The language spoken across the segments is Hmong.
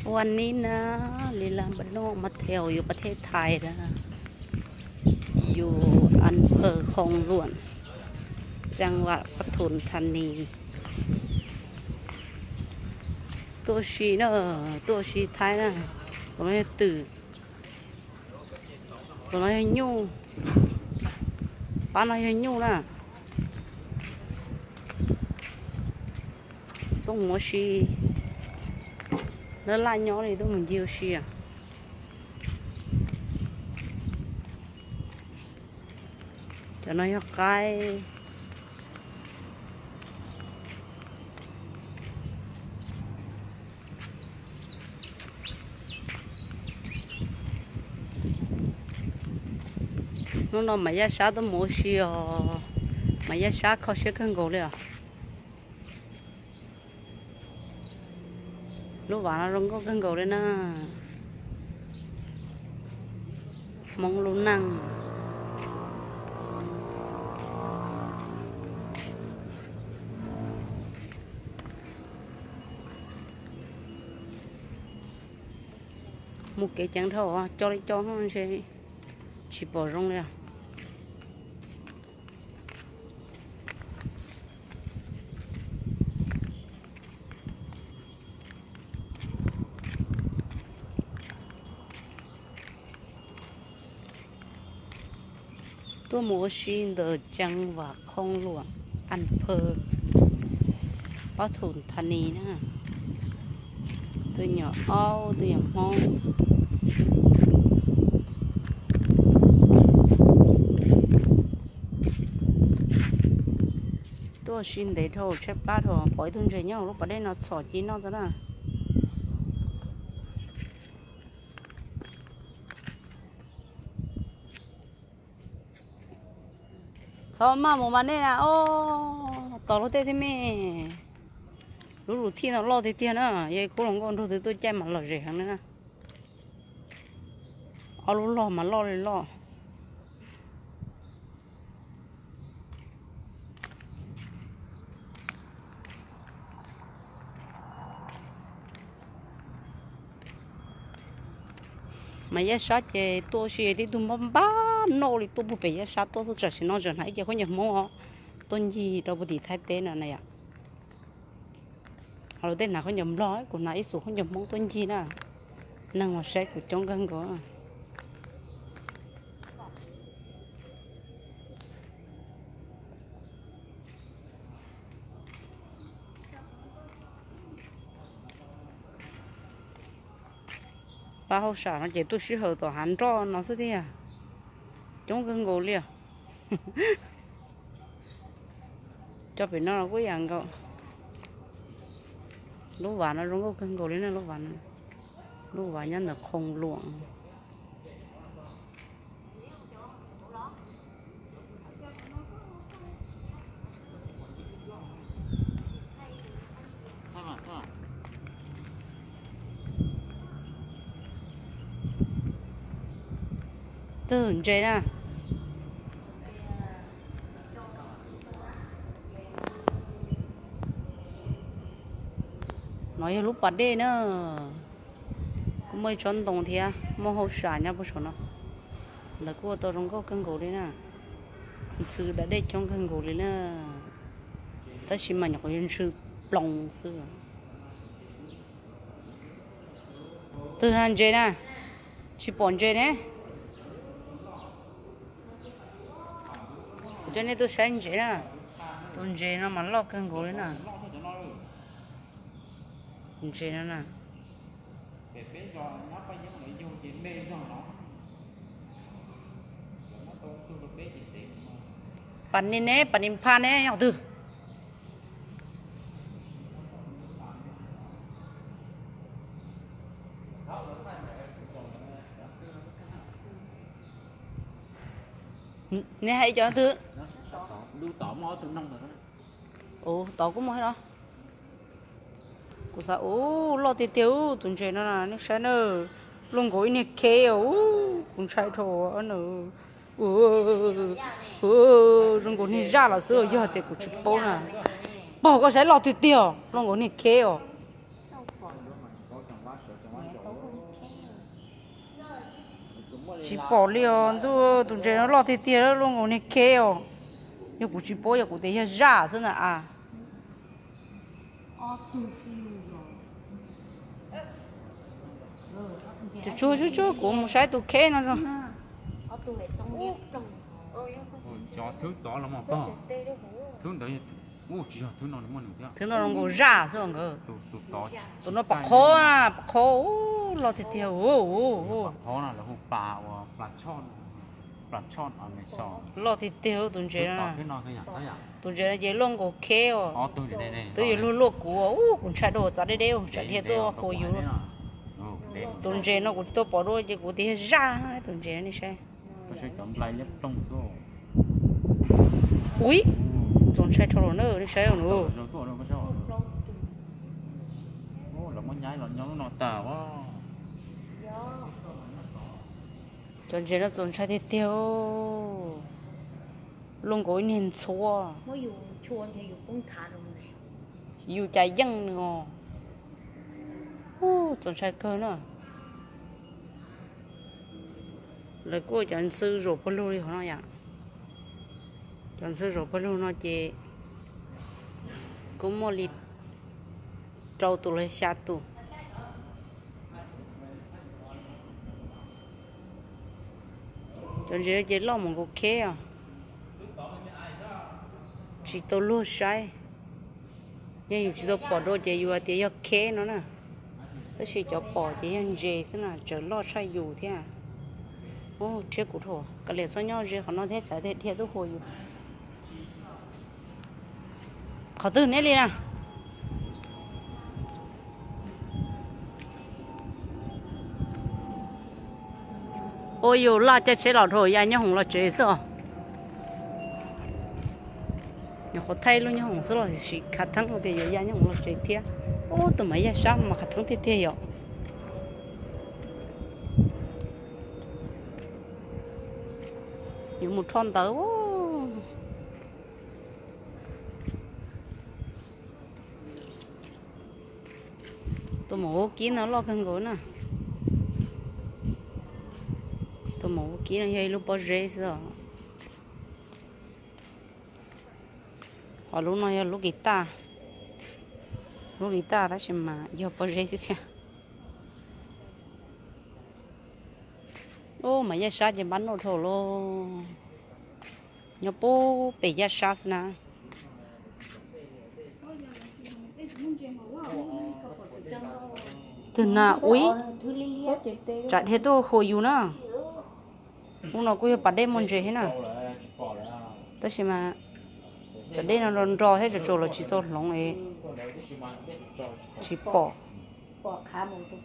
วันนี้นะ ลีลาบ้านนอกมาเที่ยวอยู่ประเทศไทยนะ อยู่อำเภอคลองหลวง จังหวัดปทุมธานี Tuaj ua si na, tuaj ua si Thaib na. Tus no yog twm, tus no yog nyuj, pab no yog nyuj na. Tuaj mus ua si, laj laj nyob li tuaj mus ncig ua si. Cov no yog qaib. Hnub no Mas Yaj Sab tuaj mus ua si os, Mas Yaj Sab kho siab kawg nkaus li os. Lub vas no zoo nkauj kawg nkaus li na. Hmoob lub neej. Mus kev ceev dhau, coj li coj ntshe tsis pom zoo li. Tuaj mus ua si ntawm จังหวัดคลองหลวง อำเภอปทุมธานี na. Tus nyuam aub, tus nyuam Hmoob. Tuaj ua si ntev dhau tshaib plab dhau, pom ib tug ntses nyob lub pas dej no txhom ci noj txog na. Txhob maj mus mas nej na, o, tos luag tej thiab me. Lub lus thij no loj tiag tiag na, yog ib khub hluas nkauj nrog twb tuaj caij mas lom zem heev na. Ob lub log mas loj li loj. Mas Yaj Sab ces tuaj ua si tib tug npab npab noj li tuaj puag pem Yaj Sab tuaj xwb, tam sim no tseem hnav ib ce khaub ncaws Hmoob os, tuaj ncig rau puag tim Thaib teb no na yom. Ho luag tej hnav khaub ncaws Nplog, kuv hnav ib xus khaub ncaws Hmoob tuaj ncig na. Neeg uas saib kuv coob kawg nkaus. Pab hauj sam no ces tuaj sij hawm tom hav nroj no xwb thiab, coob kawg nkaus li os. Cov pem no los kuj ib yam nkaus. Lub vas no zoo nkauj kawg nkaus li na, lub vas no, lub vas nyob ntawm Khoos Luam. Twg ntses na? No yog lub pas dej na. Kuj muaj ib tsob ntoo thiab, muaj hauj sam nyob puag saum no. Lawv kuj ua tau zoo nkauj kawg nkaus li na. Ntxhw da dej coob kawg nkaus li na. Tab sis mas nyuam qhuav yog ntxhw ploos xwb. Twg na ntses na? Tsis pom ntses ne. Kuv coj nej tuaj saib ntses na. Tus ntses no mas loj kawg nkaus li na. Ntses no na. Pas nis ne, pas nis pha ne, yog twg? Neb hais ib co twg? Ua tod kuj muaj thiab no. Kuv xav, ua loj tiag tiag tus ntses no na, nej saib na, luaj nkaus ib niag kheb os, kuv ntshai dhau na. Zoo nkaus niag zaj los xwb, yog tias kuv tsis paub na. Pog koj saib loj tiag tiag, luaj nkaus niag kheb os. Tsis pom li os ntuj, tus ntses no loj tiag tiag, luaj nkaus niag kheb os. Yog kuv tsis paub, yog kuv tias yog zaj xwb na a. Tsuag tsuag, kuv mus saib tus kheb no. Thwb tod los mas, thwb ntawd, tsis yog, thwb no muaj nws thiab. Thwb no zoo nkaus zaj xwb nkawd. Tus no pom qhob na, pom qhob, loj tiag tiag. Qhob no lawv hu plas, plas tshoj, plas tshoj Amazon. Loj tiag tiag tus ntses no. Tus ntses no ces luaj nkaus kheb os. Twb yuav luag luaj kuv, kuv ntshai dua txav deb deb tsam dhia tuaj hua yus. Tus ntses no kuv tsis tau pom dua ces kuv tias yog zaj tus ntses no, nej saib. Ui, txaus ntshai dhau lawm na, nej saib os. Cov ntses no txaus ntshai tiag tiag, luaj nkaus ib niag ntxhuab. Yus cas yeej nws os. Txaus ntshai kawg na. Lawv kuj ua cov ntxhw zaum pawg lug li hov no yom. Cov ntxhw zaum pawg lug no ces kuj muaj li rau tus los xya tus. Cov ntses ces loj mus nkaus kheb os. Tsis tau luag saib. Yog yus tsis tau pom dua ces yus hais tias yog kheb no na. Tab sis cov pom ces yog ntses xwb na, tseem loj tshaj yus thiab. Rhiab kuv dhau, kav liam txhob nyob ze qhov no thiab tsam dhia tuaj hua yus. Qhov twg neb li na? Ua yus laj caij tsheb los dhau ya nyob hoom los tsev xwb os. Nyuam qhuav thaij lub nyob hoom xwb los sim khav theeb tias yuav ya nyob hoom los tsev thiab. Ub, tus Maiv Yaj Sab mas khav theeb tiag tiag yom. Yuav mus rho ntawv. Tus maum vaub kib no loj kawg nkaus na. Tus maum vaub kib no yog ib lub pob zeb xwb os. Ho lub no yog lub kis taj, lub kis taj tab sis mas yog pob zeb xwb thiab. Ub, Maiv Yaj Sab ces npab noj dhau lauj. Nyob puag pem Yaj Sab xwb na. Twg na ub, tsam dhia tuaj hua yus na. Ub, no kuj yog pas dej muaj ntses thiab na. Tab sis mas pas dej no nro nro thiab, tsaus tsaus los tsis tau hloov es tsis pom.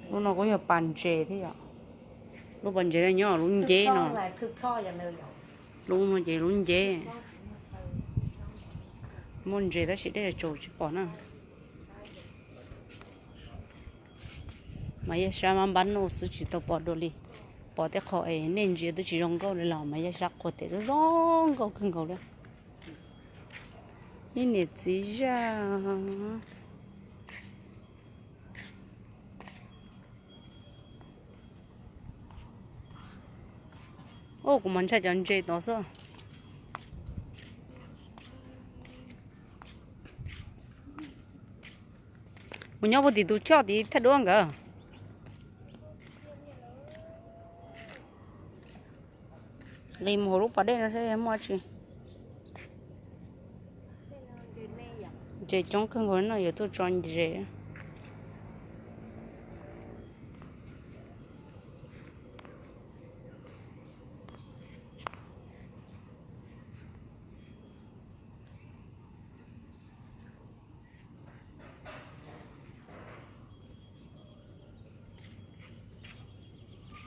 Lub no kuj yog pas ntses thiab yom. Lub pas ntses no nyob lub nceb no. Lub no ces lub nceb muaj ntses tab sis dej tsaus tsis pom na. Maiv Yaj Sab mas npab noj xwb tsis tau pom dua li. Pom tej qho es nej ntsia twb tsis zoo nkauj li los Maiv Yaj Sab qhuas tes zoo zoo nkauj kawg nkaus li. Nej niam txiv zaj. Ub, kuv mas ntshai cov ntses tod xwb. Mus nyob puag tim tus choj tid thaij duab nkawd. Li mus hauv lub pas dej no saib muaj tsi. Ntses coob kawg nkaus no, yuav tuaj tso ntses.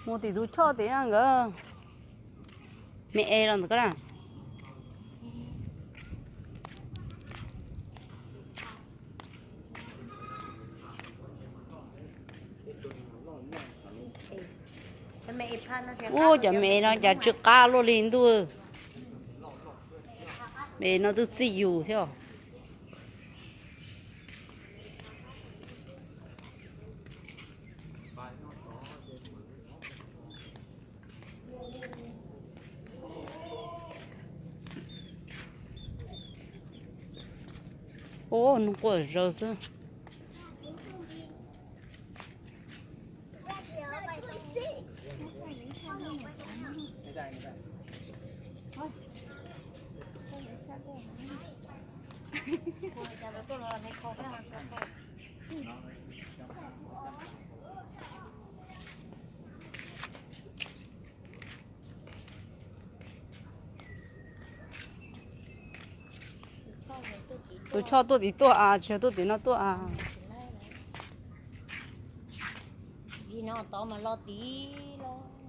Mus tim tus choj tid na nkawd. Me es los ntawm ko na. Ub, cov me es no cas tsw qab luaj li ntuj. Me es no twb txij yus thiab. Ub, nws quaj zog xwb. Tus Choj tuaj tim tuaj as, tsis yog tuaj tim no tuaj as. Li no tod mas los tid los.